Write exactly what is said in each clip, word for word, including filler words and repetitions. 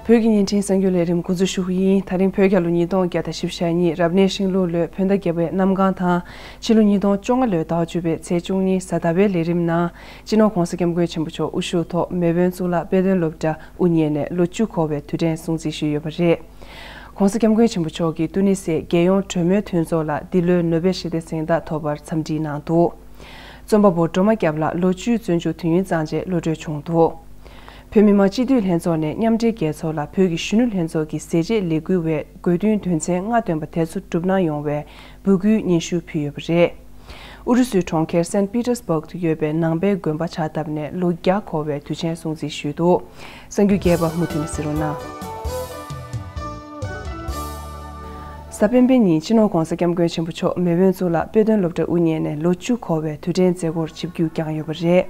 བོད་ཀྱི་བརྙན་འཕྲིན་གསར་འགྱུར་ལས་རིམ་འགོ་འཛུགས་ཞུ་གི་ཡིན། ད་རིང་བོད་རྒྱལ་ལོ་ཉིས་སྟོང་བརྒྱ་དང་བཞི་བཅུ་ཞེ་གཉིས་རབ་གནས་ཤིང་ལུག་ལོའི་བོད་ཟླ་བརྒྱད་པའི་གནམ་གང་དང་། ཕྱི་ལོ་ཉིས་སྟོང་བཅོ་ལྔ་ལོའི་ཟླ་བ་བཅུ་པའི་ཚེས་བཅུ་གཉིས་གཟའ་ཟླ་བའི་ལས་རིམ་ནང་། སྤྱི་ནོར་༧གོང་ས་༧སྐྱབས་མགོན་ཆེན་པོ་མཆོག་དབུ་བཞུགས་ཐོག་མེས་དབོན་གཙུག་ལག་དཔེ་སྟོན་སློབ་གྲྭ་དབུ་བརྙེས་ནས་ལོ་བཅུ་འཁོར་བའི་དུས་དྲན་སྲུང་བརྩི་ཞུས་ཡོད་པ་རེད། ༧གོང་ས་༧སྐྱབས་མགོན་ཆེན་པོ་མཆོག་གིས་ཏུ་ནི་སིའི་རྒྱལ་ཡོངས་གྲོས་མོལ་མཐུན་ཚོགས་ལ་འདི་ལོའི་ནོ་བེལ་ཞི་བདེའི་གཟེངས་རྟགས་ཐོབ་པར་འཚམས་འདྲི་གནང་འདུག་རྩོམ་པ་པོ་སྒྲོལ་མ་སྐྱབས་ལགས་ལོ་བཅུའི་བཙོན་འཇུག་དུས་ཡུན་གཙང་རྗེས་གློད་གྲོལ་བྱུང་འདུག་བོད་མི་མང་སྤྱི་འཐུས་ལྷན་ཚོགས་ནས་མཉམ་འབྲེལ་རྒྱལ་ཚོགས་ལ་བོད་ཀྱི་གཞོན་ནུ་ལྷན་ཚོགས་ཀྱི་ཟས་བཅད་ལས་འགུལ་བའི་དགོས་འདུན་དོན་ཚན་ལྔ་བཏོན་པ་དེ་ཚོ་སྒྲུབ་གནང་ཡོང་བའི་འབོད་སྐུལ་སྙན་ཞུ་ཕུལ་ཡོད་པ་རེད། ཨུ་རུ་སུའི་གྲོང་ཁྱེར་སན་པི་ཏེར་སྦུག་ཏུ་ཡོད་པའི་ནང་པའི་དགོན་པ་ཕྱག་བཏབ་ནས་ལོ་བརྒྱ་འཁོར་བའི་དུས་ཆེན་སྲུང་བརྩི་ཞུས་འདུག་གསར་འགྱུར་རྒྱས་པ་མུ་མཐུད་ནས་གསན་རོགས་གནང་། གཟའ་སྤེན་པའི་ཉིན་སྤྱི་ནོར་༧གོང་ས་༧སྐྱབས་མགོན་ཆེན་པོ་མཆོག་མེས་དབོན་གཙུག་ལག་དཔེ་སྟོན་སློབ་གྲྭ་དབུ་བརྙེས་ནས་ལོ་བཅུ་འཁོར་བའི་དུས་དྲན་མཛད་སྒོར་ཆིབས་བསྒྱུར་བསྐྱངས་ཡོད་པ་རེད།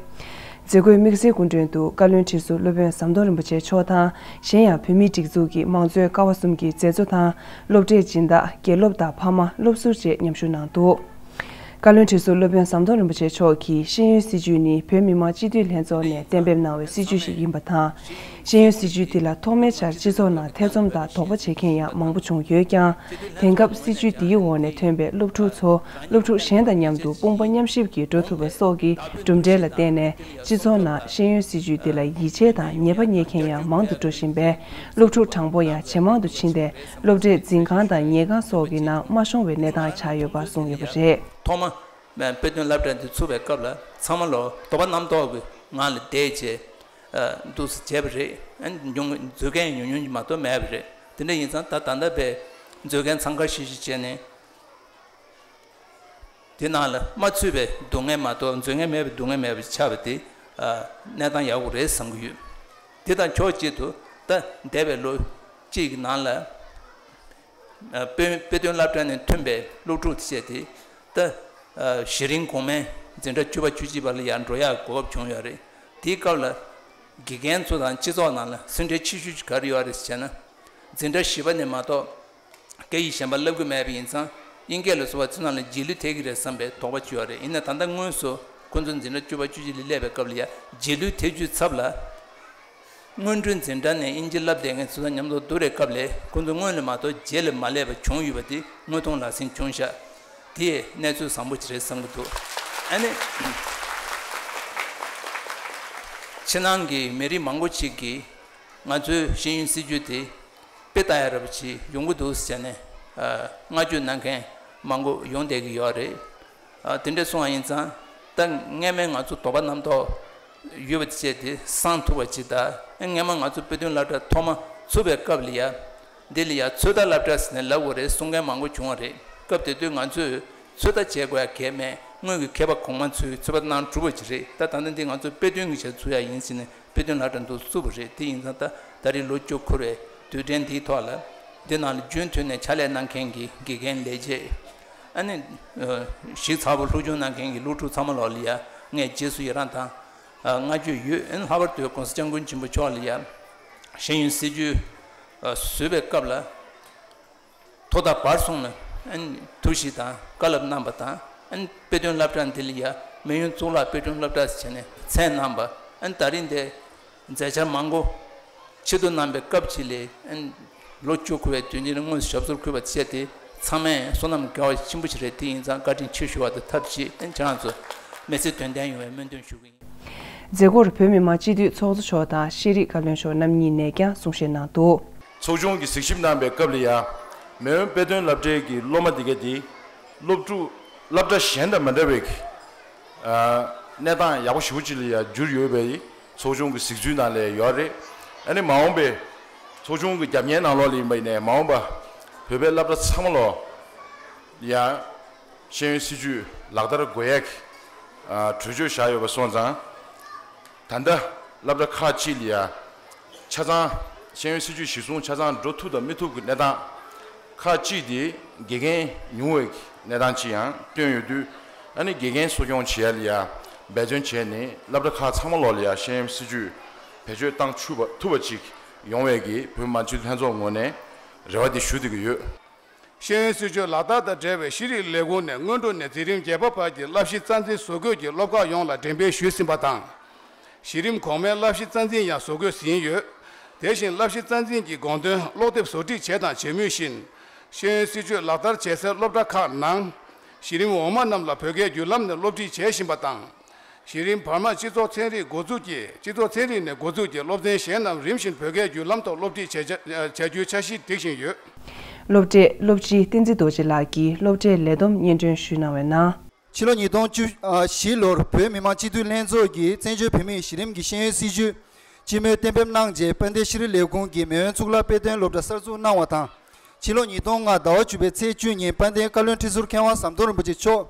མཛད་སྒོའི་དམིགས་བསལ་སྐུ་མགྲོན་དུ་བཀའ་བློན་ཁྲི་ཟུར་སློབ་དཔོན་ཟམ་གདོང་རིན་པོ་ཆེ་མཆོག་དང་། གཞན་ཡང་བོད་མིའི་སྒྲིག་འཛུགས་ཀྱི་མང་གཙོའི་ཀ་བ་གསུམ་གྱི་མཛད་གཙོ་དང་། སློབ་གྲྭའི་སྦྱིན་བདག་དགེ་སློབ་དང་ཕ་མ། སློབ་ཟུར་བཅས་མཉམ་ཞུགས་གནང་འདུག་བཀའ་བློན་ཁྲི་ཟུར་སློབ་དཔོན་ཟམ་གདོང་རིན་པོ་ཆེ་མཆོག་གིས་ཤེས་ཡོན་སྲིད་བྱུས་ནི་བོད་མི་མང་སྤྱི་འཐུས་ལྷན་ཚོགས་ནས་གཏན་འབེབས་གནང་བའི་སྲིད་བྱུས་ཤིག་ཡིན་པ་དང་། ཤེས་ཡོན་སྲིད་བྱུས་འདི་ལ་ཐོག་མའི་ཆར་སྤྱི་ཚོགས་ནང་ཐེ་ཚོམ་དང་དོགས་པ་བྱེད་མཁན་ཡང་མང་པོ་བྱུང་ཡོད་ཀྱང་། དེང་སྐབས་སྲིད་བྱུས་འདིའི་འོག་ནས་ཐོན་པའི་སློབ་ཕྲུག་ཚོ་སློབ་ཕྲུག་གཞན་དང་མཉམ་དུ་དཔུང་པ་མཉམ་གཤིབ་ཀྱིས་འགྲོ་ཐུབ་པ་སོགས་ཀྱི་གྲུབ་འབྲས་ལ་བརྟེན་ནས། སྤྱི་ཚོགས་ནང་ཤེས་ཡོན་སྲིད་བྱུས་འདི་ལ་ཡིད་ཆེས་དང་ཉེས་པ་རྙེད་མཁན་ཡང་མང་དུ་འགྲོ་བཞིན་པས། སློབ་ཕྲུག་གྲངས་འབོར་ཡང་ཇེ་མང་དུ་ཕྱིན་ཏེ། སློབ་གྲྭའི་འཛིན་ཁང་དང་ཉལ་ཁང་སོགས་ཀྱི་ནང་མ་ཤོང་བའི་གནས་སྟངས་ཆགས་ཡོད་པ་གསུངས་ཡོད་པ་རེད། ཐོག་མ་དཔེ་སྟོན་སློབ་གྲྭ་འདི་ཚུགས་པའི་སྐབས་ལ་ཚང་མ་ལོ་དོགས་པ་རྣམ་རྟོག་གི་ངང་ལ་བསྡད་བྱས་འདུག་སེ་བྱས་པ་རེད། ཨ་ནི་ཉུང་འཛུལ་མཁན་ཉུང་ཉུང་ཅིག་མ་གཏོགས་མེད་པ་རེད། དེ་འདྲ་ཡིན་ཙང་ད་ད་ལྟ་བས་འཛུལ་མཁན་འཚང་ཁ་ཤིག་ཤིག་བྱས་ནས། དེ་ནང་ལ་མ་ཚུད་པའི་སྡུག་བསྔལ་མ་གཏོགས་འཛུལ་མཁན་མེད་པའི་སྡུག་བསྔལ་མེད་པ་ཆགས་པ་དེ་གནས་སྟངས་ཡག་པོ་རེད་བསམ་གྱི་ཡོད། དེ་དང་ཕྱོགས་གཅིག་ཏུ་ད་འདས་པའི་ལོ་གཅིག་གི་ནང་ལ་དཔེ་དཔེ་སྟོན་སློབ་གྲྭ་ནས་ཐོན་པའི་སློབ་ཕྲུག་དེ་བྱས་ཏེ་ད་གཞི་རིམ་གོང་མའི་འཛིན་གྲྭ་བཅུ་པ་བཅུ་གཅིག་པ་ལ་ཡང་འགྲོ་ཡག་གོ་སྐབས་བྱུང་ཡོད་རེད། དེའི་སྐབས་ལ་དགེ་རྒན་ཚོ་དང་སྤྱི་ཚོགས་ནང་ལ་སེམས་ཁྲལ་ཆེ་ཤོས་ཅིག་ག་རེ་ཡོད་རེད་ཟེར་ན། འཛིན་གྲྭ་བཞི་པ་ནས་མ་གཏོགས། སྐད་ཡིག་གཞན་པ་བསླབ་ཀྱི་མེད་པ་ཡིན་ཙང་དབྱིན་སྐད་ལ་སོགས་པ་ཚོ་ནང་ལ་རྗེས་ལུས་ཐེབས་ཀྱི་རེད་བསམ་པའི་དོགས་པ་ཅིག་ཡོད་རེད། ཡིན་ན་ད་ལྟ་དངོས་སུ་ཁོ་ཚོ་འཛིན་གྲྭ་བཅུ་པ་བཅུ་གཅིག་ལ་སླེབས་པའི་སྐབས་ལ་ཡ་རྗེས་ལུས་ཐེབས་རྒྱུའི་ཚབ་ལ། སྔོན་འགྲོའི་འཛིན་གྲྭ་ནས་དབྱིན་ཇི་བསླབ་བསྡད་མཁན་ཚོ་དང་མཉམ་དུ་བསྡུར་བའི་སྐབས་ལ་ཁོ་ཚོ་སྔོན་ལ་མ་གཏོགས་རྗེས་ལ་མ་སླེབས་པ་བྱུང་ཡོད་པ་དེ་དངོས་མཐོང་ལག་ཟིན་བྱུང་ཤག་དེ་གནས་ཚུལ་བཟང་པོ་ཅིག་རེད་བསམ་གྱི་འདུག་ཨ་ནི། ཕྱི་ནང་གི་མི་རིགས་མང་པོ་ཅིག་གིས་ང་ཚོའི་ཤེས་ཡོན་སྲིད་བྱུས་དེ། དཔེ་ལྟ་ཡག་འདྲ་པོ་ཅིག་ཡོང་གི་འདུག་ཟེར་ནས་བསྔགས་བརྗོད་གནང་མཁན་མང་པོ་ཡོང་བསྡད་ཀྱི་ཡོད་རེད། དེ་འདྲ་སོང་བ་ཡིན་ཙང་ད་སྔས་མའི་ང་ཚོ་དོགས་པ་རྣམ་རྟོག་ཡོད་པ་དེ་བྱས་ཏེ་སངས་ཐུབ་པ་ཅིག་དང་། སྔས་མ་ང་ཚོ་དཔེ་སྟོན་སློབ་གྲྭ་ཐོག་མ་ཚུགས་པའི་སྐབས་ལ་ཡ། འདི་ལ་ཡ་ཚོད་ལྟ་སློབ་གྲྭ་ཟེར་ནས་ལབ་དགོས་རེད་གསུང་མཁན་མང་པོ་བྱུང་བ་རེད། སྐབས་དེ་དུས་ང་ཚོས་ཚོད་ལྟ་བྱེད་དགོས་ཡ་གལ་མེད། སྔོན་གྱི་མཁས་པ་གོང་མ་ཚོས་ཚོད་ལྟ་གནང་གྲུབ་པ་ཅིག་རེད། ད་ད་ལྟ་འདི་ང་ཚོ་དཔེ་སྟོན་གྱི་ཆེད་ཚུགས་ཡ་ཡིན་ཟེར་ནས། དཔེ་སྟོན་སློབ་གྲྭ་འདུག་བཙུགས་པ་རེད། དེ་ཡིན་ཙང་ད་ད་རེས་ལོ་བཅུ་འཁོར་བའི་དུས་དྲན་འདིའི་ཐོག་ལ་འདི་ནང་ལ་རྒྱུན་མཐུད་ནས་ཕྱག་ལས་གནང་མཁན་གྱི་དགེ་རྒན་ལས་བྱེད། ཨ་ནི་གཞིས་ཚ་པོ་སློབ་སྦྱོང་གནང་མཁན་གྱི་སློབ་ཕྲུག་ཚང་མ་ལོག་ལ་ཡ་ངས་རྗེས་སུ་ཡི་རང་དང་བསྔགས་བརྗོད་ཡོད། ཨ་ནི་ལྷག་པར་དུ་༧གོང་ས་༧སྐྱབས་མགོན་ཆེན་པོ་མཆོག་ལ་ཡ་ཤེས་ཡོན་སྲིད་བྱུས་བཟོས་པའི་སྐབས་ལ། ཐོག་མཐའ་བར་གསུམ་ལ་ཨན་ཐུགས་ཞིབ་དང་བཀའ་སློབ་གནང་བ་དང་། ཨན་དཔེ་སྟོན་སློབ་གྲྭ་འདི་ལ་ཡ་མེས་དབོན་གཙུག་ལག་དཔེ་སྟོན་སློབ་གྲྭ་ཟེར་བྱས་ནས་མཚན་གནང་བ། ཨན་ད་རིང་འདི་མཛད་འཆར་མང་པོ་ཆེད་དུ་གནང་བའི་སྐབས་ཅིག་ལ། ཨན་ལོ་བཅུ་འཁོར་བའི་དུས་ཆེན་དངོས་སུ་ཞབས་སོར་འཁོད་པ་བྱས་ཏེ་ཚང་མས་བསོད་ནམས་དགའ་བ་ཆེན་པོ་ཞིག་རེད། དེ་ཡིན་ཙང་བཀའ་དྲིན་ཆེ་ཞུ་བ་དང་ཐབས་ཅིག་ཨན་ཁྱེད་རང་ཚོ་མི་ཚེ་དོན་ལྡན་ཡོང་བའི་སྨོན་འདུན་ཞུ་གི་ཡིན། མཛད་སྒོར་བོད་མི་མང་སྤྱི་འཐུས་ཚོགས་གཙོ་མཆོག་དང་ཤེས་རིག་བཀའ་བློན་མཆོག་རྣམ་གཉིས་ནས་ཀྱང་གསུང་བཤད་གནང་འདུག་ཚོགས་ཆུང་གིས་གཟིགས་ཞིབ་གནང་བའི་སྐབས་ལ་ཡ། མེས་དབོན་དཔེ་སྟོན་སློབ་གྲྭའི་གི་སློབ་མ་འདི་ག་དེ་སློབ་ཕྲུག་སློབ་གྲྭ་གཞན་དང་མ་འདྲ་བའི་གི་ཨ་གནས་སྟངས་ཡག་པོ་ཞེ་པོ་ཅིག་ལ་ཡ་གྱུར་ཡོད་པའི་ཚོགས་ཆུང་གི་གཟིགས་ཚུལ་ནང་ལ་ཡོད་རེད། ཨ་ནི་མ་འོངས་པའི་ཚོགས་ཆུང་གི་རྒྱབ་གཉེར་ནང་ལོགས་ལ་ཡིན་པ་ཡིན་ནའི་མ་འོངས་པ་བོད་པའི་སློབ་གྲྭ་ཚང་མ་ལོགས་ཡ་ཤེས་ཡོན་སྲིད་བྱུས་ལག་བསྟར་དགོས་ཡག་གི་ཨ་གྲོས་ཆོད་བཞག་ཡོད་པ་སོང་ཙང་། ད་ལྟ་སློབ་གྲྭ་ཁག་ཅིག་ལ་ཡ་ཆ་ཚང་ཤེས་ཡོན་སྲིད་བྱུས་གཞིར་བཟུང་ཆ་ཚང་འགྲོ་ཐུབ་དང་མི་ཐུབ་ཀྱི་གནས་སྟངས། ཁག་ཅིག་དེ་དགེ་རྒན་ཉུང་བའི་གནས་སྟངས་ཅིག་ཡང་བཏོན་ཡོད་དུས། ཨ་ནི་དགེ་རྒན་གསོ་སྐྱོང་བྱེད་ཡ་ལ་ཡ་འབད་བརྩོན་བྱས་ནས་སློབ་གྲྭ་ཁག་ཚང་མ་ལོགས་ལ་ཡ་ཤེས་ཡོན་སྲིད་བྱུས་བེད་སྤྱོད་བཏང་ཆུག་པ་ཐུབ་པ་ཅིག་ཡོང་བའི་གི་བོད་མི་མང་སྤྱི་འཐུས་ལྷན་ཚོགས་ངོས་ནས་རེ་བ་དེ་ཞུ་བསྡད་ཀྱི་ཡོད། ཤེས་ཡོན་སྲིད་བྱུས་ལག་བསྟར་དང་འབྲེལ་བའི་ཤེས་རིག་ལས་ཁུངས་ནས་སྔོན་འགྲོ་ནས་འཛིན་རིམ་བརྒྱད་པ་བར་གྱི་བསླབ་གཞི་རྩ་འཛིན་བཟོ་འགོད་ཀྱིས་སློབ་ཁག་ཡོངས་ལ་འགྲེམས་སྤེལ་ཞུས་ཟིན་པ་དང་། གཞི་རིམ་གོང་མའི་བསླབ་གཞི་རྩ་འཛིན་ཡང་བཟོ་འགོད་ཟིན་ཡོད། དེ་བཞིན་བསླབ་གཞི་རྩ་འཛིན་གྱི་དགོངས་དོན་ཀློག་དེབ་བཟོ་སྒྲིག་བྱས་དང་བྱེད་མུས་བཞིན། ཤེས་ཡོན་སྲིད་བྱུས་ལག་བསྟར་བྱེད་སའི་སློབ་གྲྭ་ཁག་ནང་། གཞི་རིམ་འོག་མ་རྣམས་ལ་བོད་སྐད་བརྒྱུད་ལམ་ནས་སློབ་ཁྲིད་བྱེད་བཞིན་པ་དང་། གཞི་རིམ་བར་མ་སྤྱི་ཚོགས་ཚན་རིག་འགོ་འཛུགས་ཀྱིས་སྤྱི་ཚོགས་ཚན་རིག་ནས་འགོ་འཛུགས་ཀྱིས་སློབ་ཚན་གཞན་རྣམས་རིམ་བཞིན་བོད་སྐད་བརྒྱུད་ལམ་ཐོག་སློབ་ཁྲིད་བྱེད་བྱ་བྱ་རྒྱུའི་འཆར་གཞི་སྒྲིག་བཞིན་ཡོད། སློབ་གྲྭའི་སློབ་སྤྱི་བསྟན་འཛིན་རྡོ་རྗེ་ལགས་ཀྱིས་སློབ་གྲྭའི་ལས་བསྡོམས་སྙན་སྒྲོན་ཞུས་གནང་བའི་ནང་། ཕྱི་ལོ་ཉིས་སྟོང་བཅུ་བཞི་ལོར་བོད་མི་མང་སྤྱི་འཐུས་ལྷན་ཚོགས་ཀྱིས་བཙན་བྱོལ་བོད་མིའི་གཞི་རིམ་གྱི་ཤེས་ཡོན་སྲིད་བྱུས་སྤྱི་མོས་གཏན་འབེབས་གནང་རྗེས། དཔལ་ལྡན་ཤེས་རིག་ལས་ཁུངས་ཀྱིས་མེས་དབོན་གཙུག་ལག་དཔེ་སྟོན་སློབ་གྲྭ་གསར་འཛུགས་གནང་བ་དང་། ཕྱི་ལོ་ཉིས་སྟོང་ལྔ་ཟླ་བ་བཅུ་པའི་ཚེས་བཅུ་ཉིན་དཔལ་ལྡན་བཀའ་བློན་ཁྲི་ཟུར་མཁས་དབང་ཟམ་གདོང་རིན་པོ་ཆེ་མཆོག་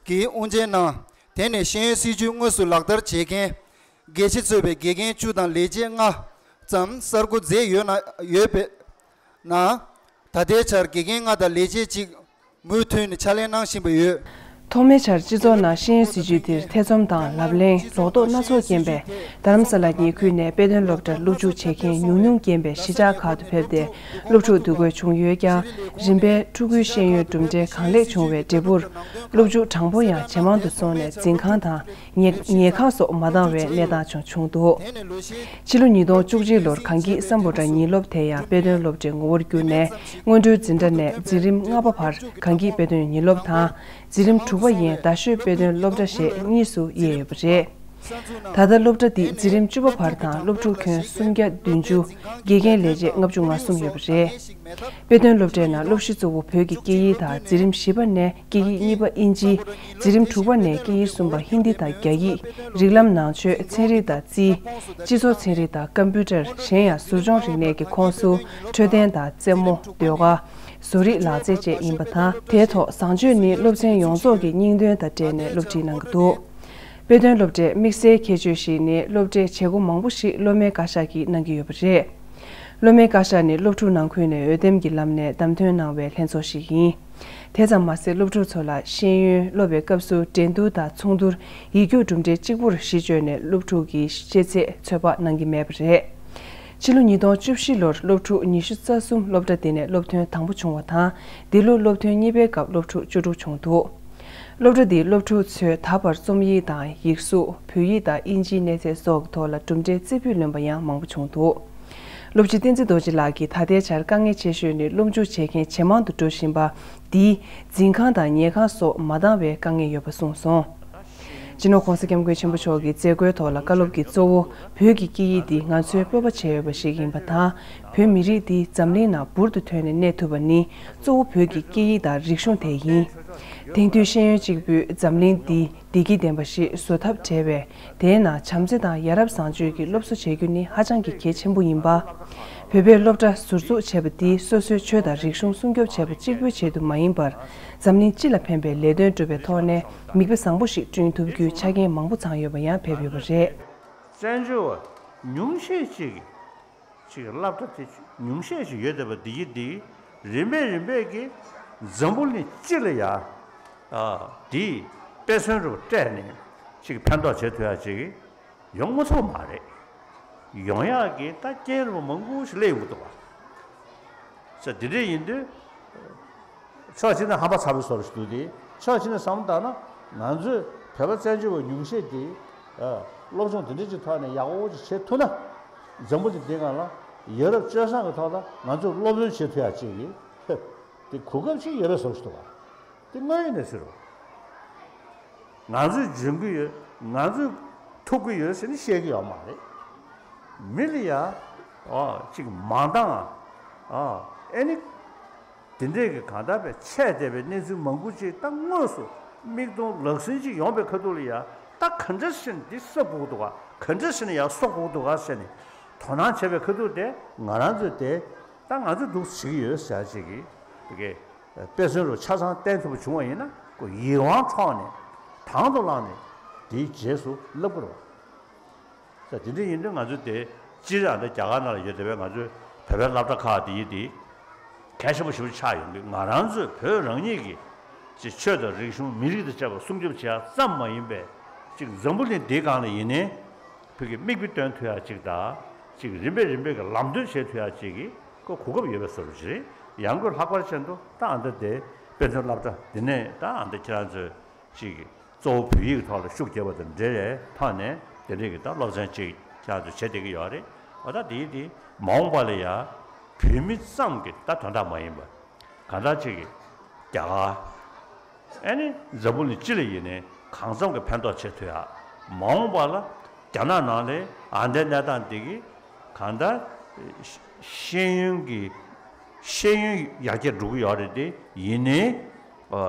གིས་དབུ་འབྱེད་གནང་། དེ་ནས་ཤེས་ཡོན་སྲིད་བྱུས་དངོས་སུ་ལག་བསྟར་བྱེད་མཁན་དགེ་བཤེས་གཙོས་པའི་དགེ་རྒན་བཅུ་དང་ལས་བྱེད་ལྔ་ཙམ་གསར་འགོད་མཛད་ཡོད་ན་ཡོད་པའི་ནང་། ད་ལྟའི་ཆར་དགེ་རྒན་ལྔ་དང་ལས་བྱེད་གཅིག་མུ་མཐུད་ནས་ཕྱག་ལས་གནང་བཞིན་པ་ཡོད། ཐོག་མའི་ཆར་སྤྱི་ཚོགས་ནང་ཤེས་ཡོན་སྲིད་བྱུས་དེར་ཐེ་ཚོམ་དང་ལབ་གླེང་ལོག་རྟོག་སྣ་ཚོགས་རྐྱེན་པས། རྡ་རམ་ས་ལ་ཉེ་ཁུལ་ནས་དཔེ་སྟོན་སློབ་གྲྭར་སློབ་ཞུགས་བྱེད་མཁན་ཉུང་ཉུང་རྐྱེན་པས་གཞིས་ཆགས་ཁག་ཏུ་ཕེབས་ཏེ་སློབ་ཕྲུག་བསྡུ་དགོས་བྱུང་ཡོད་ཀྱང་། རིམ་པས་ཕྲུ་གུའི་ཤེས་ཡོན་གྲུབ་འབྲས་གང་ལེགས་བྱུང་བའི་འབྲས་བུར། སློབ་ཕྲུག་གྲངས་འབོར་ཡང་ཇེ་མང་དུ་སོང་ནས་འཛིན་ཁང་དང་། ཉལ་ཉལ་ཁང་སོགས་མ་འདང་བའི་གནས་སྟངས་ཀྱང་བྱུང་འདུག། ཕྱི་ལོ་ཉིས་སྟོང་བཅུ་གཅིག་ལོར་གངས་སྐྱིད་སམ་བྷོ་ཊ་ཉིན་སློབ་དེ་ཡང་དཔེ་སྟོན་སློབ་གྲྭའི་ངོ་བོར་གྱུར་ནས། སྔོན་འགྲོའི་འཛིན་གྲྭ་ནས་འཛིན་རིམ་ལྔ་པ་བར་གངས་སྐྱིད་དཔེ་སྟོན་ཉིན་སློབ་དང་། འཛིན་རིམ་དྲུག་པ་ཡན་རྡ་ཤོད་དཔེ་སྟོན་སློབ་གྲྭ་ཞེས་གཉིས་སུ་དབྱེ་ཡོད་པ་རེད། ད་ལྟ་སློབ་གྲྭ་འདི་འཛིན་རིམ་བཅུ་པ་བར་དང་སློབ་ཕྲུག་ཁྱོན་སུམ་བརྒྱ་བདུན་ཅུ། དགེ་རྒན་ལས་བྱེད་ལྔ་བཅུ་ང་གསུམ་ཡོད་པ་རེད། དཔེ་སྟོན་སློབ་གྲྭའི་ནང་སློབ་གཞི་གཙོ་བོ་བོད་ཀྱི་སྐད་ཡིག་དང་། འཛིན་རིམ་བཞི་པ་ནས་སྐད་ཡིག་གཉིས་པ་དབྱིན་ཇི། འཛིན་རིམ་དྲུག་པ་ནས་སྐད་ཡིག་གསུམ་པ་ཧིན་དི་དང་རྒྱ་ཡིག། རིགས་ལམ་ནང་ཆོས། ཚན་རིག་དང་རྩིས། སྤྱི་ཚོགས་ཚན་རིག་དང་ཀམ་པུ་ཊར། གཞན་ཡང་ཟུར་སྦྱོང་རིག་གནས་ཀྱི་ཁོངས་སུ་འཕྲོད་བསྟེན་དང་རྩེད་མོ། ཟློས་གར། བཟོ་རིག་ལག་རྩལ་བཅས་ཡིན་པ་དང་། དེའི་ཐོག་བཟང་སྤྱོད་ནི་སློབ་ཚན་ཡོངས་རྫོགས་ཀྱི་སྙིང་དོན་དང་འབྲེལ་ནས་སློབ་ཁྲིད་གནང་གི་འདུག། དཔེ་སྟོན་སློབ་གྲྭའི་དམིགས་བསལ་ཁྱད་ཆོས་ཤིག་ནི་སློབ་གྲྭའི་བྱེད་སྒོ་མང་པོ་ཞིག་སློབ་མའི་བཀའ་ཤག་གིས་གནང་གི་ཡོད་པ་རེད། སློབ་མའི་བཀའ་ཤག་ནི་སློབ་ཕྲུག་ནང་ཁུལ་ནས་འོས་འདེམས་ཀྱི་ལམ་ནས་བདམས་ཐོན་གནང་བའི་ལྷན་ཚོགས་ཤིག་ཡིན། དེ་ཙམ་མ་ཟད། སློབ་ཕྲུག་ཚོ་ལ་ཤེས་ཡོན་སློབ་པའི་སྐབས་སུ་འགྲན་བསྡུར་དང་ཚོགས་འདུར་ཡིག་རྒྱུགས་གྲུབ་འབྲས་གཅིག་པུར་གཞི་བཅོལ་ནས་སློབ་ཕྲུག་གི་ཤེས་ཚད་ཚོད་དཔག་གནང་གི་མེད་པ་རེད། ཕྱི་ལོ་ཉིས་སྟོང་བཅུ་བཞི་ལོར་སློབ་ཕྲུག་ཉི་ཤུ་རྩ་གསུམ་སློབ་གྲྭ་འདི་ནས་སློབ་ཐོན་དང་པོ་བྱུང་བ་དང་། འདི་ལོ་སློབ་ཐོན་གཉིས་པའི་སྐབས་སློབ་ཕྲུག་བཅུ་དྲུག་བྱུང་འདུག། སློབ་གྲྭ་འདིའི་སློབ་ཕྲུག་ཚོས་ད་བར་རྩོམ་ཡིག་དང་ཡིག་གཟུགས། བོད་ཡིག་དང་དབྱིན་ཇིའི་གནས་ཚད་སོགས་ཀྱི་ཐོག་ལ་གྲུབ་འབྲས་རྩེ་ཕུད་ལོན་པ་ཡང་མང་པོ་བྱུང་འདུག། སློབ་སྤྱི་བསྟན་འཛིན་རྡོ་རྗེ་ལགས་ཀྱིས་ད་ལྟའི་ཆར་དཀའ་ངལ་ཆེ་ཤོས་ནི་སློབ་འཇུག་བྱེད་མཁན་ཇེ་མང་དུ་འགྲོ་བཞིན་པ་འདིས་འཛིན་ཁང་དང་ཉལ་ཁང་སོགས་མ་འདང་བའི་དཀའ་ངལ་ཡོད་པ་གསུངས་སོང་། སྤྱི་ནོར་༸གོང་ས་༸སྐྱབས་མགོན་ཆེན་པོ་མཆོག་གི་མཛད་སྒོའི་ཐོག་ལ་བཀའ་སློབ་ཀྱི་གཙོ་བོ། བོད་ཀྱི་སྐད་ཡིག་འདི་ང་ཚོའི་སྤོབས་པ་བྱས་ཡོད་པ་ཞིག་ཡིན་པ་དང་། བོད་མི་རིགས་འདི་འཛམ་གླིང་ནང་འབུར་དུ་ཐོན་ནས་གནས་ཐུབ་པ་ནི། གཙོ་བོ་བོད་ཀྱི་སྐད་ཡིག་དང་རིག་གཞུང་དེ་ཡིན། དེང་དུས་ཤེས་ཡོན་གཅིག་པུས་འཛམ་གླིང་འདི་བདེ་སྐྱིད་ལྡན་པ་ཞིག་བཟོ་ཐབས་བྲལ་བས། དེའི་ནང་བྱམས་བརྩེ་དང་ཡ་རབས་བཟང་སྤྱོད་ཀྱི་སློབ་གསོ་བྱེད་རྒྱུ་ནི་ཧ་ཅང་གི་གལ་ཆེན་པོ་ཡིན་པ། བོད་པའི་སློབ་གྲྭ་ཟུར་འཛུགས་བྱས་པ་འདིས་སོ་སོའི་ཆོས་དང་རིག་གཞུང་སྲུང་སྐྱོབ་བྱེད་པ་གཅིག་པུའི་ཆེད་དུ་མ་ཡིན་པར། འཛམ་གླིང་སྤྱི་ལ་ཕན་པའི་ལས་དོན་སྒྲུབ་པའི་ཐོག་ནས་མིག་དཔེ་བཟང་པོ་ཞིག་བསྐྲུན་ཐུབ་རྒྱུའི་ཆ་རྐྱེན་མང་པོ་ཚང་ཡོད་པ་ཡང་བེད་ཡོད་པ་རེད། བཙན་བྱོལ་བ་ཉུང་ཤས་ཅིག་གིས་ཅིག་སློབ་གྲྭ་དེ་ཉུང་ཤས་ཤིག་ཡོད་བསྡད་པ་འདི་ཡིན་ཏེ། རིམ་པས་རིམ་པས་ཀྱིས་འཛམ་བུ་གླིང་སྤྱི་ལ་ཡ། ཨ། དེའི་དཔེ་མཚོན་རུ་སྤྲད་ནས་ཅིག་ཕན་ཐོགས་བྱེད་ཐུབ་ཡ་ཅིག་ཡོང་མ་ཐུབ་མ་རེད། ཡོང་ཡག་གི་ད་རྐྱེན་རུ་མང་པོ་ཞིག་སླེབས་ཡོང་གི་འདུག་བ། ས་འདི་འདྲ་ཡིན་དུས། ཕྱོགས་གཅིག་ནས་ཧམ་པ་ཚ་པོའི་བཟོ་འདྲ་ཞིག་འདུག་སྟེ། ཕྱོགས་གཅིག་ནས་བསམ་བློ་བཏང་ན་ང་ཚོས་བོད་པ་བཙན་བྱོལ་བ་ཉུང་ཤས་དེ། ཨ། སློབ་སྦྱོང་དེ་འདྲ་ཅིག་ཐོག་ནས་ཡག་པོ་ཅིག་བྱེད་ཐུབ་ན། འཛམ་བུ་གླིང་འདིའི་སྒང་ལ་ཡ་རབས་སྤྱོད་བཟང་གི་ཐོག་ལ་ང་ཚོས་སློབ་སྦྱོང་བྱེད་ཐུབ་ཡག་ཅིག་གི། ཧེ། དེ་གོ་སྐབས་ཅིག་ཡོད་པའི་བཟོ་འདྲ་ཞིག་འདུག་བ། དེ་དངོས་ཡོད་གནས་ཚུལ་རེད་བ། ང་ཚོས་འཇོན་གྱི་ཡོད། ང་ཚོས་ཐུབ་ཀྱི་ཡོད་ཟེར་ནས་བཤད་ཀྱི་ཡོད་མ་རེད། མི་ལ་ཡ། ཨ། ཅིག་མ་འདང་། ཨ། ཨེ་ནི། དེ་འདྲས་ཀྱི་གང་ལྟར་བའི་ཆད་བསྡད་པའི་གནས་ཚུལ་མང་པོ་ཅིག་ད་དངོས་སུ་མིག་མཐོང་ལག་ཟིན་ཅིག་ཡོང་པའི་ཁ་ཐུག་ལ་ཡ། ད་ག་འདྲ་ཞིག་འདི་གསོ་དགོས་འདུག་ག་ག་འདྲ་ཞིག་ཡ་གསོ་དགོས་འདུག་ག་ཟེར་ནས་དོ་སྣང་བྱས་པའི་ཁ་ཐུག་དེ་ང་རང་ཚོས་དེ་ད་ང་ཚོས་འདུག་བྱེད་ཀྱི་ཡོད་ཟེར་ཅིག་གི་དེ་གའི་དཔེ་མཚོན་རུ་ཆ་ཚང་བསྟན་ཐུབ་པ་བྱུང་བ་ཡིན་ན། ཁོ་ཡིད་དབང་འཕྲོག་ནས་དང་དུ་བླངས་ནས་དེའི་རྗེས་སུ་བསླབ་དགོས་རེད་བ། ས་དེ་འདྲ་ཡིན་དུས་ང་ཚོ་དེ་སྤྱིར་ཨ་ད་རྒྱ་གར་ནང་ལ་ཡོད་བསྡད་པའི་ང་ཚོའི་བོད་པའི་སློབ་གྲྭ་ཁག་དེ་ཡིན་དེ་གལ་ཆེན་པོ་ཞེ་པོ་ཆགས་ཡོང་གི། ང་རང་ཚོའི་བོད་རང་ཉིད་ཀྱི་ཅིག་ཆོས་དང་རིག་གཞུང་མི་རིགས་དང་བཅས་པ་སྲུང་སྐྱོབ་བྱེད་ཡ་ཙམ་མ་ཡིན་པའི་ཅིག་འཛམ་བུ་གླིང་འདིའི་སྒང་ལ་ཡིན་ནའི་བོད་ཀྱི་མིག་དཔེ་སྟོན་ཐུབ་ཡ་ཅིག་དང་། ཅིག་རིམ་པས་རིམ་པས་ཀྱི་ལམ་སྟོན་བྱེད་ཐུབ་ཡ་ཅིག་གི་ཁོ་གོ་སྐབས་ཡོད་པའི་བཟོ་འདྲ་ཅིག་རེད། ཡང་སྒོས་ལྷག་པར་ཅན་དུ་ད་ཨ་ད་དེ་དཔེ་མཚོན་སློབ་གྲྭ་འདི་ནས་ད་ཨ་ད་ཁྱེད་རང་ཚོས་ཅིག་གཙོ་བོ་བོད་ཡིག་ཐོག་ལ་ཤུགས་རྒྱབ་པ་དང་འབྲེལ་བའི་ཐོག་ནས་དེ་འདྲའི་གི་ད་སློབ་ཚན་ཅིག་ཁྱེད་རང་ཚོས་བྱེད་བསྡད་ཀྱི་ཡོད་རེད། འོ་ད་དེའི་དེ་མ་འོངས་པ་ལ་ཡ་བོད་མི་ཙམ་གྱི་ད་དོན་དག་མ་ཡིན་པ། གང་ལྟར་ཅིག་གི་རྒྱ་གར། ཨ་ནི་འཛམ་བུ་གླིང་སྤྱི་ལ་ཡིན་ནའི་གང་འཚམ་གྱི་ཕན་ཐོགས་བྱེད་ཐུབ་ཡ། མ་འོངས་པ་ལ་རྒྱ་ནག་ནང་ལ་ཨ་འདའི་གནས་སྟངས་འདི་གི་གང་ལྟར་ཤེས་ཡོན་གྱི་ཤེས་ཡོན་ཡར་རྒྱས་འགྲོ་གི་ཡོད་རེད་དེ་ཡིན་ནའི་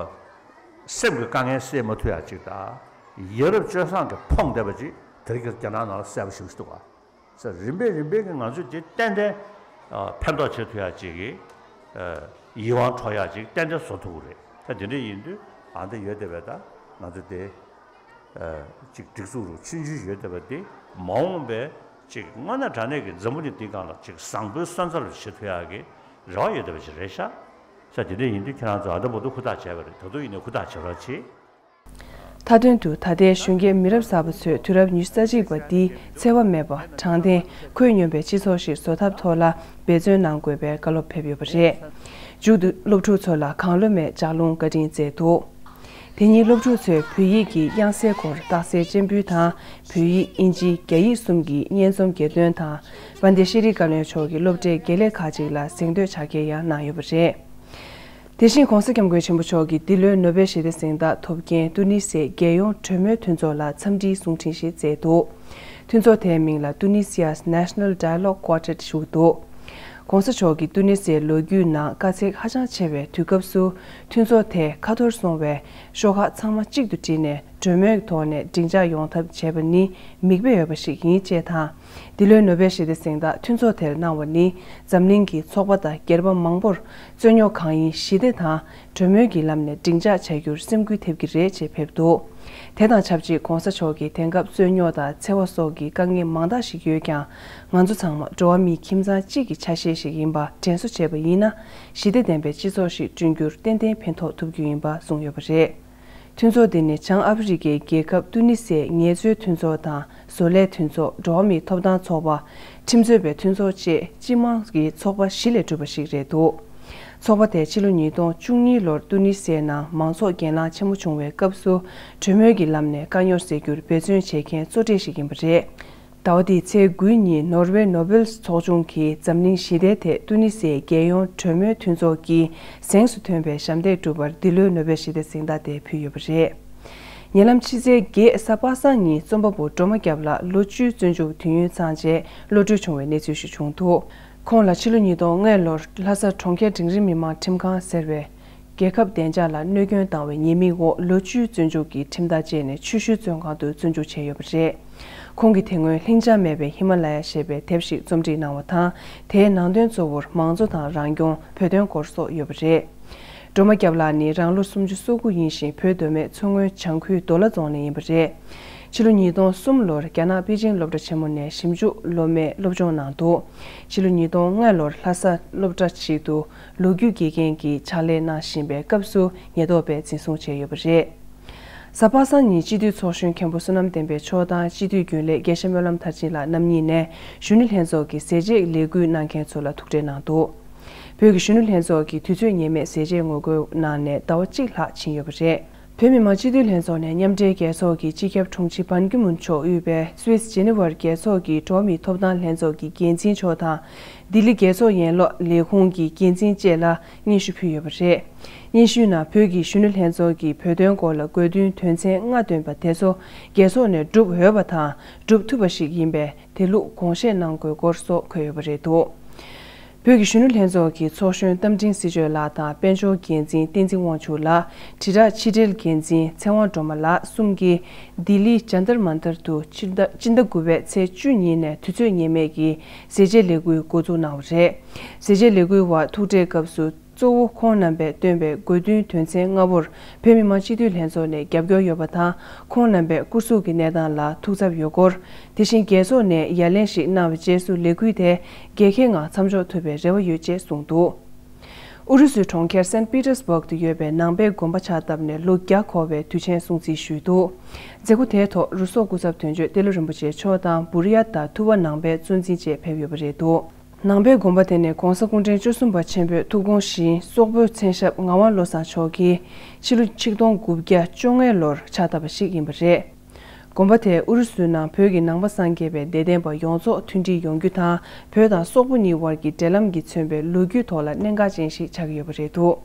སེམས་ཀྱི་དཀའ་ངལ་སེལ་མ་ཐུབ་ཡ་ཅིག་དང་། ཡ་རབས་སྤྱོད་བཟང་གི་ཕོངས་བསྡད་པ་ཅིག་དེ་རིང་རྒྱ་ནག་ནང་ལ་གསལ་པོ་ཞིག་འདུག་ག། ས་རིམ་པས་རིམ་པས་ཀྱི་ང་ཚོས་དེ་ཏན་ཏན་ཨ་ཕན་ཐོགས་བྱེད་ཐུབ་ཡག་ཅིག་གི་ཨ་ཡིད་དབང་འཕྲོག་ཡག་ཅིག་ཏན་ཏན་བཟོ་ཐུབ་ཀྱི་རེད། ད་དེ་འདྲ་ཡིན་དུས་ཨ་འདི་ཡོད་བསྡད་པས་ད་ང་ཚོ་དེ་ཨ་ཅིག་སྒྲིག་འཛུགས་རུ་ཆུང་ཆུང་ཡོད་བསྡད་པ་དེ་མ་འོངས་པའི་ཅིག་དངོས་གནས་དྲང་གནས་ཀྱི་འཛམ་བུ་གླིང་འདིའི་སྒང་ལ་ཅིག་བཟང་པོའི་སོན་རྩ་རུ་བྱེད་ཐུབ་ཡག་གི་རེ་བ་ཡོད་བསྡད་པ་ཅིག་རེད་ཤག། ས་དེ་འདྲ་ཡིན་དུས་ཁྱེད་རང་ཚོ་ཨ་འདི་མོ་འདུག་ཧུར་ཐག་བྱས་པ་རེད། ད་དུང་ཡིན་ནའི་ཧུར་ཐག་བྱེད་རོགས་བྱེད། མཐའ་དོན་དུ་ད་ལྟའི་གཞོན་སྐྱེས་མི་རབས་གསར་པ་ཚོས་དུས་རབས་ཉི་ཤུ་རྩ་གཅིག་པ་འདི་འཚེ་བ་མེད་པ་དྲང་བདེན་ཁོད་སྙོམས་པའི་སྤྱི་ཚོགས་ཤིག་བཟོ་ཐབས་ཐོག་ལ་འབད་བརྩོན་གནང་དགོས་པའི་བཀའ་སློབ་ཕེབས་ཡོད་པ་རེད། མཇུག་ཏུ་སློབ་ཕྲུག་ཚོ་ལ་གང་བློ་མེད་ལྗགས་ལུང་བཀའ་དྲིན་སྩལ་འདུག་དེ་ཉིན་སློབ་ཕྲུག་ཚོས་བོད་ཡིག་གི་དབྱངས་གསལ་སྐོར་རྟགས་གསལ་སྤྱན་འབུལ་དང་། བོད་ཡིག་དབྱིན་ཇི་རྒྱ་ཡིག་གསུམ་གྱི་སྙན་རྩོམ་གྱེར་འདོན་དང་། དཔལ་ལྡན་ཤེས་རིག་བཀའ་བློན་མཆོག་གིས་སློབ་གྲྭའི་དགེ་ལས་ཁག་ཅིག་ལ་གཟེངས་བསྟོད་བྱ་འགེལ་ཡང་གནང་ཡོད་པ་རེད། དེ་བཞིན་༧གོང་ས་༧སྐྱབས་མགོན་ཆེན་པོ་མཆོག་གིས་འདི་ལོའི་ནོ་བེལ་ཞི་བདེ་གཟེངས་རྟགས་ཐོབ་མཁན་ཏུ་ནི་སིའི་རྒྱལ་ཡོངས་གྲོས་མོལ་མཐུན་ཚོགས་ལ་འཚམས་འདྲིའི་གསུང་འཕྲིན་ཞིག་བསྩལ་འདུག་མཐུན་ཚོགས་དེའི་མིང་ལ་Tunisia's National Dialogue Quartet ཞུ་གི་འདུག ༸གོང་ས་མཆོག་གིས་ཏུ་ནི་སིའི་ལོ་རྒྱུས་ནང་དཀའ་ཚེགས་ཧ་ཅང་ཆེ་བའི་དུས་སྐབས་སུ་མཐུན་ཚོགས་དེ་ཁ་འཐོར་སོང་བའི་ཤོག་ཁག་ཚང་མ་གཅིག་ཏུ་བསྒྲིལ་ནས་གྲོས་མོལ་གྱི་ཐོག་ནས་འགྲིག་འཇགས་ཡོང་ཐབས་བྱས་པ་ནི་མིག་དཔེ་ཡོད་པ་ཞིག་ཡིན་ཅེས་དང་། འདི་ལོའི་ནོ་བེལ་ཞི་བདེ་གཟེངས་རྟགས་མཐུན་ཚོགས་དེར་གནང་བ་ནི་འཛམ་གླིང་གི་ཚོགས་པ་དང་སྒེར་པ་མང་པོར་རྩོད་རྙོག་གང་ཡིན་ཞི་བདེ་དང་གྲོས་མོལ་གྱི་ལམ་ནས་འགྲིག་འཇགས་བྱ་རྒྱུར་སེམས་འགུལ་ཐེབས་ཀྱི་རེད་ཅེས་ཕེབས་འདུག་དེ་དང་ཆབས་ཅིག་༸གོང་ས་མཆོག་གིས་དེང་སྐབས་རྩོད་རྙོག་དང་འཚེ་བ་སོགས་ཀྱི་དཀའ་ངལ་མང་དག་ཞིག་ཡོད་ཀྱང་། ང་ཚོ་ཚང་མ་འགྲོ་བ་མིའི་ཁྱིམ་ཚང་གཅིག་གི་ཆ་ཤས་ཤིག་ཡིན་པ་དྲན་གསོ་བྱས་པ་ཡིན་ན། ཞི་བདེ་ལྡན་པའི་སྤྱི་ཚོགས་ཤིག་བསྐྲུན་རྒྱུར་ཏན་ཏན་ཕན་ཐོགས་ཐུབ་རྒྱུ་ཡིན་པ་གསུངས་ཡོད་པ་རེད། མཐུན་ཚོགས་འདི་ནི་བྱང་ཨ་ཕི་རི་ཀའི་རྒྱལ་ཁབ་ཏུ་ནི་སིའི་ངལ་རྩོལ་མཐུན་ཚོགས་དང་། བཟོ་ལས་མཐུན་ཚོགས། འགྲོ་བ་མིའི་ཐོབ་ཐང་ཚོགས་པ། ཁྲིམས་རྩོད་པའི་མཐུན་ཚོགས་བཅས་སྤྱི་དམངས་ཀྱི་ཚོགས་པ་བཞི་ལས་གྲུབ་པ་ཞིག་རེད་འདུག་ཚོགས་པ་དེ་ཕྱི་ལོ་ཉིས་སྟོང་བཅུ་གཉིས་ལོར་ཏུ་ནི་སིའི་ནང་མང་ཚོགས་གྱེན་ལངས་ཆེན་མོ་བྱུང་བའི་སྐབས་སུ་གྲོས་མོལ་གྱི་ལམ་ནས་དཀའ་རྙོག་སེལ་རྒྱུར་འབད་བརྩོན་བྱེད་མཁན་གཙོ་གྲས་ཤིག་ཡིན་པ་རེད། ཟླ་བ་འདིའི་ཚེས་དགུའི་ཉིན་ནོར་ཝེ་ནོ་བེལ་ཚོགས་ཆུང་གིས་འཛམ་གླིང་ཞི་བདེའི་ཐད་ཏུ་ནི་སིའི་རྒྱལ་ཡོངས་གྲོས་མོལ་མཐུན་ཚོགས་ཀྱིས་གཟེངས་སུ་ཐོན་པའི་ཞབས་འདེགས་སྒྲུབ་པར་འདི་ལོའི་ནོ་བེལ་ཞི་བདེ་གཟེངས་རྟགས་དེ་ཕུལ་ཡོད་པ་རེད། ཉེ་ལམ་ཕྱི་ཚེས་བརྒྱད་གཟའ་པ་སངས་ཉིན་རྩོམ་པ་པོ་སྒྲོལ་མ་སྐྱབས་ལགས་ལོ་བཅུའི་བཙོན་འཇུག་དུས་ཡུན་ཚང་རྗེས་གློད་གྲོལ་བྱུང་བའི་གནས་ཚུལ་ཞིག་བྱུང་འདུག་ཁོང་ལ་ཕྱི་ལོ་ཉིས་སྟོང་ལྔ་ལོར་ལྷ་ས་གྲོང་ཁྱེར་འབྲིང་རིམ་མི་དམངས་ཁྲིམས་ཁང་ཟེར་བའི་རྒྱལ་ཁབ་བདེ་འཇགས་ལ་གནོད་སྐྱོན་བཏང་བའི་ཉེས་དམིགས་འོག་ལོ་བཅུའི་བཙོན་འཇུག་གི་ཁྲིམས་ཐག་བཅད་ནས་ཆུ་ཤུལ་བཙོན་ཁང་དུ་བཙོན་འཇུག་བྱས་ཡོད་པ་རེད། ཁོང་གིས་དེ་སྔོན་ལྷིང་འཇགས་མེད་པའི་ཧི་མ་ལ་ཡ་ཞེས་པའི་དེབ་ཞིག་རྩོམ་སྒྲིག་གནང་བ་དང་། དེའི་ནང་དོན་གཙོ་བོར་མང་གཙོ་དང་རང་སྐྱོང་། བོད་དོན་སྐོར་སོགས་ཡོད་པ་རེད། སྒྲོལ་མ་སྐྱབས་ལགས་ནི་རང་ལོ་སུམ་ཅུ་སོ་དགུ་ཡིན་ཞིང་། བོད་མདོ་སྨད་མཚོ་སྔོན་བྱང་ཁུལ་རྡོ་ལ་རྫོང་ནས་ཡིན་པ་རེད། ཕྱི་ལོ་ཉིས་སྟོང་གསུམ་ལོར་རྒྱ་ནག་པེ་ཅིང་སློབ་གྲྭ་ཆེན་མོ་ནས་ཞིབ་འཇུག་སློབ་མའི་སློབ་སྦྱོང་གནང་འདུག་ཕྱི་ལོ་ཉིས་སྟོང་ལྔ་ལོར་ལྷ་ས་སློབ་གྲྭ་ཞིག་ཏུ་ལོ་རྒྱུས་དགེ་རྒན་གྱི་ཕྱག་ལས་གནང་བཞིན་པའི་སྐབས་སུ་ཉེན་རྟོག་པས་འཛིན་བཟུང་བྱས་ཡོད་པ་རེད། གཟའ་པ་སངས་ཉིན་སྤྱི་འཐུས་ཚོགས་གཞོན་མཁན་པོ་བསོད་ནམས་བསྟན་འཕེལ་མཆོག་དང་སྤྱི་འཐུས་རྒྱུན་ལས་དགེ་བཤེས་སྨོན་ལམ་མཐར་ཕྱིན་ལགས་རྣམ་གཉིས་ནས་གཞོན་ནུ་ལྷན་ཚོགས་ཀྱི་ཟས་བཅད་ལས་འགུལ་གནང་མཁན་ཚོ་ལ་ཐུག་འཕྲད་གནང་འདུག་བོད་ཀྱི་གཞོན་ནུ་ལྷན་ཚོགས་ཀྱིས་དུས་ཚོད་ངེས་མེད་ཟས་བཅད་ངོ་རྒོལ་གནང་ནས་ཟླ་བ་གཅིག་ལྷག་ཕྱིན་ཡོད་པ་རེད། བོད་མི་མང་སྤྱི་འཐུས་ལྷན་ཚོགས་ནས་མཉམ་འབྲེལ་རྒྱལ་ཚོགས་ཀྱི་སྤྱི་ཁྱབ་དྲུང་ཆེ་བན་ཀི་མུན་མཆོག་དབུས་པའི་སུད་སི་ཇི་ནི་ཝར་རྒྱལ་ཚོགས་ཀྱི་འགྲོ་བ་མིའི་ཐོབ་ཐང་ལྷན་ཚོགས་ཀྱི་འགན་འཛིན་མཆོག་དང་། ལྡི་ལི་རྒྱལ་ཚོགས་ཡན་ལག་ལས་ཁུངས་ཀྱི་འགན་འཛིན་བཅས་ལ་སྙན་ཞུ་ཕུལ་ཡོད་པ་རེད། སྙན་ཞུའི་ནང་བོད་ཀྱི་གཞོན་ནུ་ལྷན་ཚོགས་ཀྱིས་བོད་དོན་སྐོར་ལ་དགོས་འདུན་དོན་ཚན་ལྔ་བཏོན་པ་དེ་ཚོ་རྒྱལ་ཚོགས་ནས་སྒྲུབ་འོས་པ་དང་སྒྲུབ་ཐུབ་པ་ཞིག་ཡིན་པས་དེ་ལུགས་དགོངས་བཞེས་གནང་དགོས་སྐོར་སོགས་འཁོད་ཡོད་པ་རེད་འདུག་བོད་ཀྱི་གཞོན་ནུ་ལྷན་ཚོགས་ཀྱི་ཚོགས་གཞོན་རྟ་མགྲིན་སྲིད་གཅོད་ལགས་དང་དཔལ་འབྱོར་འགན་འཛིན་བསྟན་འཛིན་དབང་ཕྱུག་ལགས། དྲིལ་བསྒྲགས་ཕྱི་དྲིལ་འགན་འཛིན་ཚེ་དབང་སྒྲོལ་མ་ལགས་གསུམ་གྱིས་ལྡི་ལིའི་ཇན་ཏར་མན་ཏར་དུ་སྤྱི་ཟླ་སྤྱི་ཟླ་དགུ་པའི་ཚེས་བཅུ་ཉིན་ནས་དུས་ཚོད་ངེས་མེད་ཀྱི་ཟས་བཅད་ལས་འགུལ་འགོ་འཛུགས་གནང་བ་རེད། ཟས་བཅད་ལས་འགུལ་བར་ཐུག་འཕྲད་སྐབས་སུ་གཙོ་བོ་ཁོང་རྣམ་པས་བཏོན་པའི་དགོས་འདུན་དོན་ཚན་ལྔ་པོར་བོད་མི་མང་སྤྱི་འཐུས་ལྷན་ཚོགས་ནས་རྒྱབ་སྐྱོར་ཡོད་པ་དང་། ཁོང་རྣམ་པས་སྐུ་གཟུགས་ཀྱི་གནས་སྟངས་ལ་ཐུགས་འཚབ་ཡོད་སྐོར། དེ་བཞིན་རྒྱལ་ཚོགས་ནས་ཡ་ལན་ཞིག་གནང་བའི་རྗེས་སུ་ལས་འགུལ་དེ་རྒྱལ་ཁའི་ངང་མཚམས་འཇོག་ཐུབ་པའི་རེ་བ་ཡོད་ཅེས་གསུངས་འདུག་ཨུ་རུ་སུའི་གྲོང་ཁྱེར་སན་པི་ཏེར་སྦུག་ཏུ་ཡོད་པའི་ནང་པའི་དགོན་པ་ཕྱག་བཏབ་ནས་ལོ་བརྒྱ་འཁོར་བའི་དུས་ཆེན་སྲུང་བརྩི་ཞུས་འདུག་མཛད་སྒོ་དེའི་ཐོག་རུ་སོག་སྐུ་ཚབ་དོན་གཅོད་ཏེ་ལོ་རིན་པོ་ཆེ་མཆོག་དང་བུ་རི་ཡ་དང་ཐུ་བ་ནང་པའི་གཙོ་འཛིན་བཅས་ཕེབས་ཡོད་པ་རེད་འདུག་ནང་པའི་དགོན་པ་དེ་ནི་༧གོང་ས་སྐུ་ཕྲེང་བཅུ་གསུམ་པ་ཆེན་པོས་ཐུགས་དགོངས་བཞིན་སོག་པོའི་མཚན་ཞབས་ངག་དབང་བློ་བཟང་མཆོག་གིས་ཕྱི་ལོ་ཆིག་སྟོང་དགུ་བརྒྱ་བཅོ་ལྔ་ལོར་ཕྱག་བཏབ་པ་ཞིག་ཡིན་པ་རེད། དགོན་པ་དེས་ཨུ་རུ་སུའི་ནང་བོད་ཀྱི་ནང་པ་སངས་རྒྱས་པའི་དད་ལྡན་པ་ཡོངས་རྫོགས་མཐུན་སྒྲིལ་ཡོང་རྒྱུ་དང་། བོད་དང་སོག་པོ་གཉིས་དབར་གྱི་འབྲེལ་ལམ་གྱིས་མཚོན་པའི་ལོ་རྒྱུས་ཐོག་ལ་གནད་འགག་ཅན་ཞིག་ཆགས་ཀྱི་ཡོད་པ་རེད་འདུག་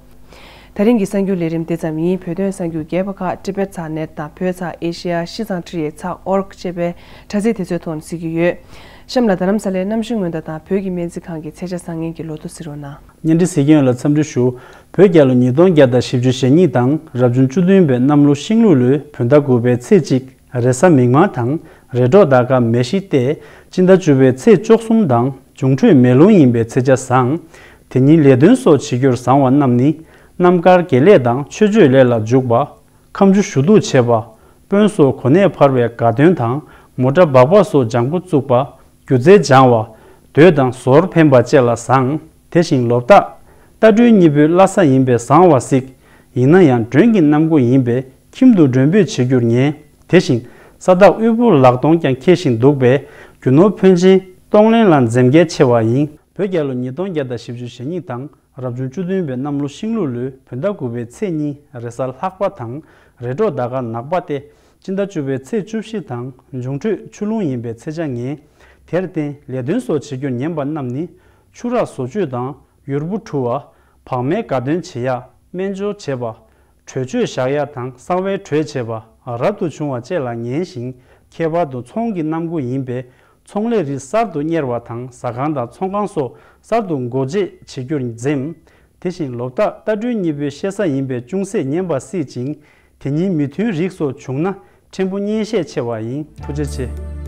ད་རིང་གི་གསར་འགྱུར་ལས་རིམ་འདི་ཙམ་ཡིན། བོད་དོན་གསར་འགྱུར་རྒྱས་པ་ཁག་Tibet ཚགས་ནེཊ་དང་བོད་ཚགས་Asia Shizang Three ཅེས་ཚགས་ཨོ་རྒ་ཅེས་པའི་དྲ་ཚིགས་དེ་ཚོའི་ཐོག་ནས་གཟིགས་ཀྱི་ཡོད། གཤམ་ལ་རྡ་རམ་ས་ལའི་གནམ་གཤིས་སྔོན་བརྡ་དང་བོད་ཀྱི་སྨན་རྩིས་ཁང་གི་ཚེས་ཆ་བཟང་ངན་གྱི་ལོ་ཐོ་གཟིགས་རོགས་གནང་། བརྙན་འཕྲིན་གཟིགས་མཁན་ལ་འཚམས་འདྲི་ཞུ། བོད་རྒྱལ་ལོ་ཉིས་སྟོང་བརྒྱ་དང་བཞི་བཅུ་ཞེ་གཉིས་དང་རབ་བྱུང་བཅུ་བདུན་པའི་གནམ་ལོ་ཤིང་ལུག་ལོའི་བོད་ཟླ་དགུ་པའི་ཚེས་གཅིག་རེས་གཟའ་མིག་དམར་དང་། རེས་གྲོགས་ཟླ་སྐར་མེ་བཞི་སྟེ། སྤྱི་ཟླ་བཅུ་པའི་ཚེས་བཅུ་གསུམ་དང་འབྱུང་འཕྲོད་མེ་རླུང་ཡིན་པའི་ཚེས་ཆ་བཟང་། དེ་ཉིན་ལས་དོན་སོགས་བྱེད་རྒྱུར་བཟང་བ་རྣམས་ནི། རྣམ་དཀར་དགེ་ལས་དང་ཆོས་སྤྱོད་ལས་ལ་འཇུག་པ། ཁ་མཆུ་ཞུ་གཏུག་བྱེད་པ། དཔོན་སོགས་གོ་གནས་འཕར་བའི་དགའ་སྟོན་དང་མོ་ཊ་སྦག་སྦག་སོགས་ལྗང་ཁུ་བཙུགས་པ། སྒྱུ་རྩལ་སྦྱང་བ། མདོས་དང་ཟོར་འཕེན་པ་བཅས་ལ་བཟང་། དེ་བཞིན་ལོ་རྟགས་རྟ་སྦྲུལ་གཉིས་པོའི་བླ་གཟའ་ཡིན་པས་བཟང་བ་གཟིགས། ཡིན་ན་ཡང་མགྲོན་གྱི་གནམ་སྒོ་ཡིན་པས་ཁྱིམ་དུ་མགྲོན་འབོད་བྱེད་རྒྱུར་ཉན། དེ་བཞིན་ས་བདག་དབུལ་པོ་ལག་སྟོང་ཀྱང་འཁེལ་ཞིང་འདུག་པས་རྒྱུ་ནོར་ཕོན་ཆེན་གཏོང་ལེན་ལ་འཛེམ་གལ་ཆེ་བ་ཡིན། བོད་རྒྱལ་ལོ་ཉིས་སྟོང་བརྒྱ་དང་བཞི་བཅུ་ཞེ་གཉིས་དང་། རབ་བྱུང་བཅུ་བདུན་པའི་གནམ་ལོ་ཤིང་ལུག་ལོའི་བོད་ཟླ་དགུ་པའི་ཚེས་གཉིས་རེས་གཟའ་ལྷག་པ་དང་རེས་གྲོགས་ཟླ་སྐར་ནག་པ་སྟེ། སྤྱི་ཟླ་བཅུ་པའི་ཚེས་བཅུ་བཞི་དང་འབྱུང་འཕྲོད་ཆུ་རླུང་ཡིན་པའི་ཚེས་ཆ་ངན། དེར་བརྟེན་ལས་དོན་སོགས་བྱེད་རྒྱུར་ཉན་པ་རྣམས་ནི། ཆུ་རགས་བཟོ་བཅོས་དང་ཡུར་བུ་འཁྲུ་བ། བག་མའི་དགའ་སྟོན་བྱེད་ཡག་སྨན་སྦྱོར་བྱེད་པ། གྲོས་ཆོད་བཞག་ཡག་དང་གསང་བའི་གྲོས་བྱེད་པ་རབ་ཏུ་བྱུང་བ་བཅས་ལ་ཉན་ཞིང་། ཁྱད་པར་དུ་ཚོང་གི་གནམ་སྒོ་ཡིན་པས། ཚོང་ལས་རིགས་གསར་དུ་གཉེར་བ་དང་ཟ་ཁང་དང་ཚོང་ཁང་སོགས་གསར་དུ་སྒོ་འབྱེད་བྱེད་རྒྱུར་འཛེམ། དེ་བཞིན་ལོ་རྟགས་རྟ་སྦྲུལ་གཉིས་པོའི་གཤེད་གཟའ་ཡིན་པས་ཅུང་ཟད་ཉན་པ་སྲིད་ཅིང་། དེ་ཉིན་མི་མཐུན་རིགས་སོགས་བྱུང་ན་ཕྲན་བུ་གཉེན་བཤད་ཆེ་བ་ཡིན། ཐུགས་རྗེ་ཆེ།